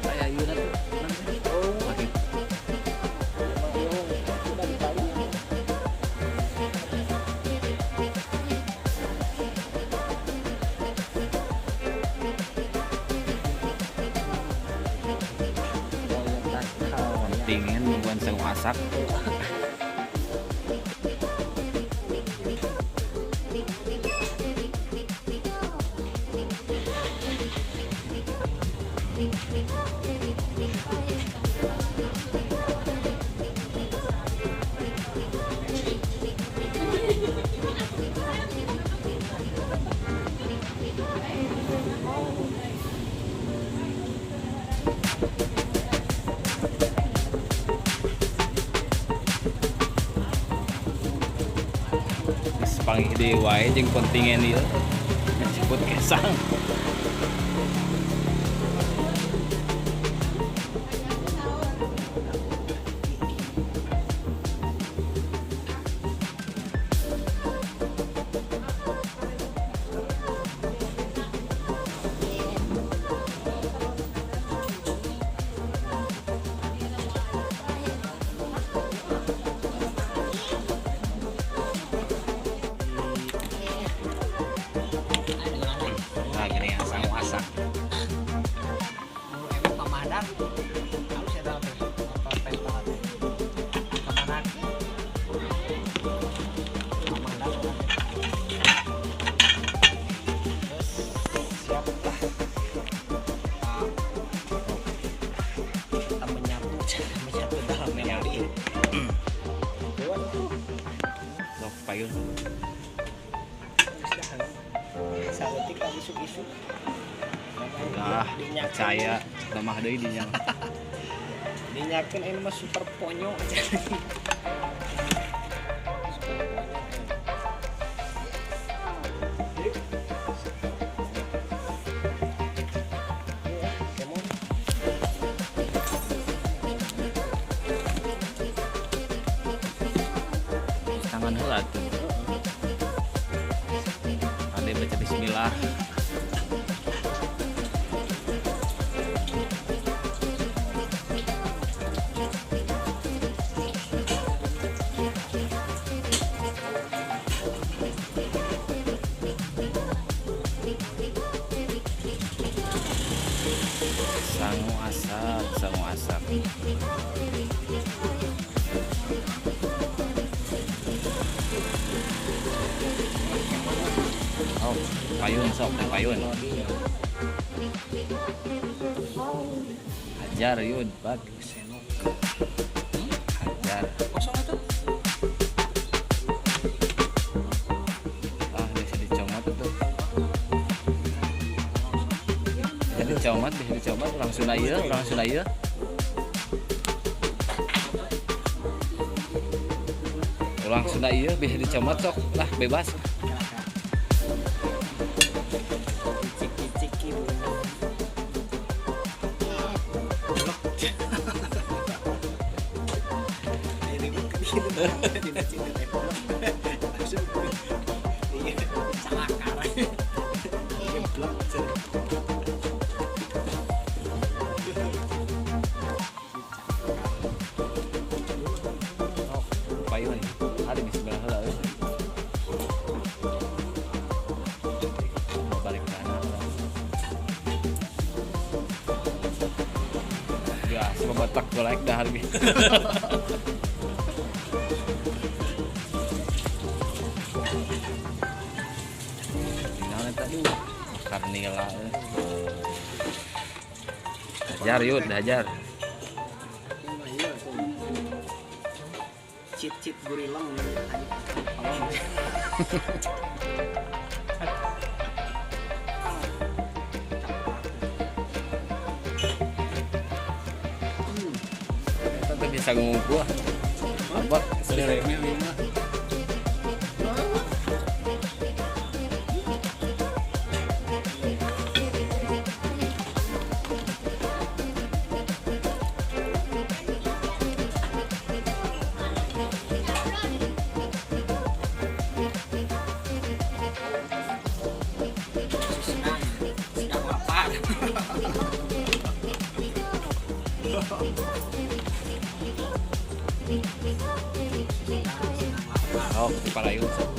Kayak ieu tuh. Makin kontingen nungguan sangu asak. Geus panggih deui wae jeung kontingen ieu. Ngaciput kesang. Nah, gini ya, sangu asak. Emang pamadan halus ya dalam apa teh kemana pamadan terus siap lah kita menyatu menyatu dalam melodi. Sok payun. Saeutik isuk-isuk. Ah, percaya tambah deui dinya. Dinyakeun ini mah super ponyo. Super ponyo. Iya, kemon. Tangan heula tuh. Ade baca bismillah. Sangu asak, sangu asak. Oh, payun sok, payun. Hajar yud, bag. Senok. Hajar. Kosong itu. Ah, bisa dicomot tuh. Bisa dicomot, bisa dicomot langsung aja, langsung aja. Langsung aja bisa dicomot sok lah bebas. Ciki-ciki. Ini tidak cinta teh. Langsung iya, cakar. Geblok. Oh, payun. Ada di sebelah heula euy. Mau balik ke kanan. Ya, semua batak golek dahar ge. Naon eta duh? Karnila euy. Hajar yud, hajar. Cit-cit gurileng. Eta teh bisa ngumpul. Apa? Remeh mah. Sok diparayun sok.